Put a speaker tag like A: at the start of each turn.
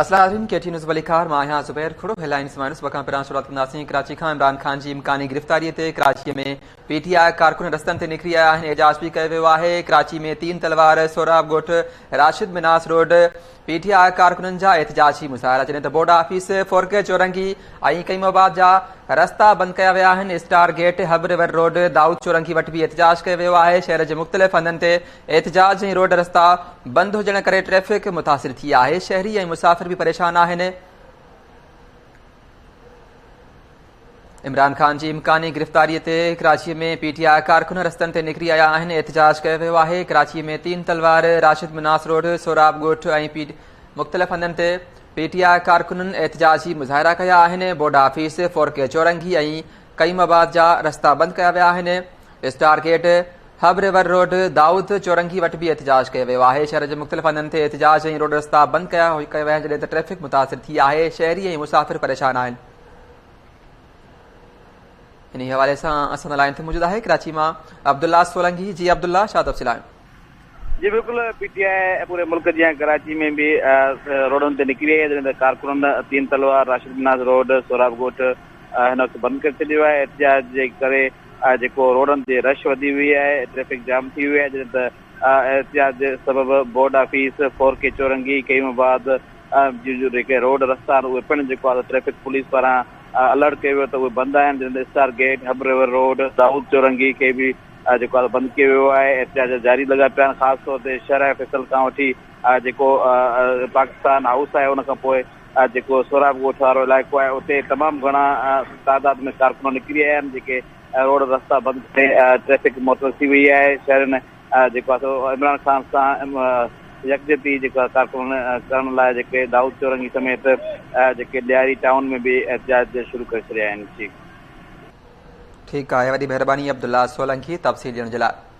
A: اسلام ناظرين ڪي T news وليڪار مان آهيان زبير کھڙو هيڊلائنز مائنس وکان پهريان شروعات ڪنداسين ڪراچي کان عمران خان جي امڪاني گرفتاري تي ڪراچي ۾ پي ٽي آء ڪارڪن رستن تي نڪري آيا آهن احتجاج به ڪيو ويو آهي ڪراچي ۾ تين تلوار سهراب ڳوٺ Rashid Minhas road P T I ڪارڪنن جا احتجاجي مظاهرا جڏهن ته بورڊ آفيس فورڪي چورنگي ۽ قيوم آباد جا رستا بند ڪيا ويا آهن star gate Hub river road Dawood Chowrangi وٽ به احتجاج ڪيو ويو آهي شهر جي مختلف هنڌن تي احتجاج ۽ روڊ رستا بند هجڻ ڪري ٽريفڪ متاثر ٿي آهي شهري ۽ مسافر به پريشان آهن. عمران خان جي امڪاني گرفتاري تي ڪراچي ۾ پي ٽي آء ڪارڪن رستن تي نڪري آيا آهن احتجاج ڪيو ويو آهي ڪراچي ۾ تين تلوار راشد مناس روڊ سهراب ڳوٺ ۽ پي مختلف هنڌن تي پي ٽي آء ڪارڪنن احتجاجي مظاهرا ڪيا آهن بورڊ آفيس فورڪي چورنگي ۽ قيوم آباد جا رستا بند ڪيا ويا آهن star gate Hub river road Dawood Chowrangi وٽ به احتجاج ڪيو ويو آهي شهر جي مختلف هنڌن تي احتجاج ۽ روڊ رستا بند ڪيا ويا آهن جڏهن ته ٽريفڪ متاثر ٿي آهي شهري ۽ مسافر پريشان آهن. انهي حوالي سان اسان سان لائين تي موجود آهي ڪراچي مان عبدالله سولنگي جي عبدالله ڇا تفصيل آهن.
B: جي بلڪل پي ٽي آء پوري ملڪ جيان ڪراچي ۾ به روڊن تي نڪري آئي جڏهن ته ڪارڪنن تين تلوار راشد مناز روڊ سهراب ڳوٺ هن وقت بند ڪري ڇڏيو آهي احتجاج جي ڪري جيڪو روڊن تي رش وڌي وئي آهي ٽريفڪ جام ٿي وئي آهي جڏهن ته احتجاج سبب board office four K Chowrangi Qayyum Abad جون جيڪي روڊ رستا آهن اهي پڻ جيڪو آهي ٽريفڪ پوليس پاران الرٽ ڪيو ويو ته اهي بند آهن جڏهن ته star gate Hub river road Dawood Chowrangi کي به جيڪو آهي بند ڪيو ويو آهي احتجاج جاري لڳا پيا آهن خاص طور تي شهر فيصل کان وٺي جيڪو پاڪستان هائوس آهي ان کان پوء جيڪو سهراب ڳوٺ وارو علائقو آهي اتي تمام گهڻا تعداد ۾ ڪارڪن نڪري آيا آهن جيڪي روڊ رستا بند ڪري ٽريفڪ معطل ٿي وئي آهي شهرين جيڪو آهي سو عمران خان سان يڪجهتي جيڪو آهي ڪارڪنن ڪرڻ لاء جيڪي دائود چورنگي سميت جيڪي لياري ٽائون ۾ به احتجاج شروع ڪري ڇڏيا آهن. جي.
A: ٺيڪ آهي وڏي مهرباني عبدالله سولنگي تفصيل ڏيڻ جي لاء.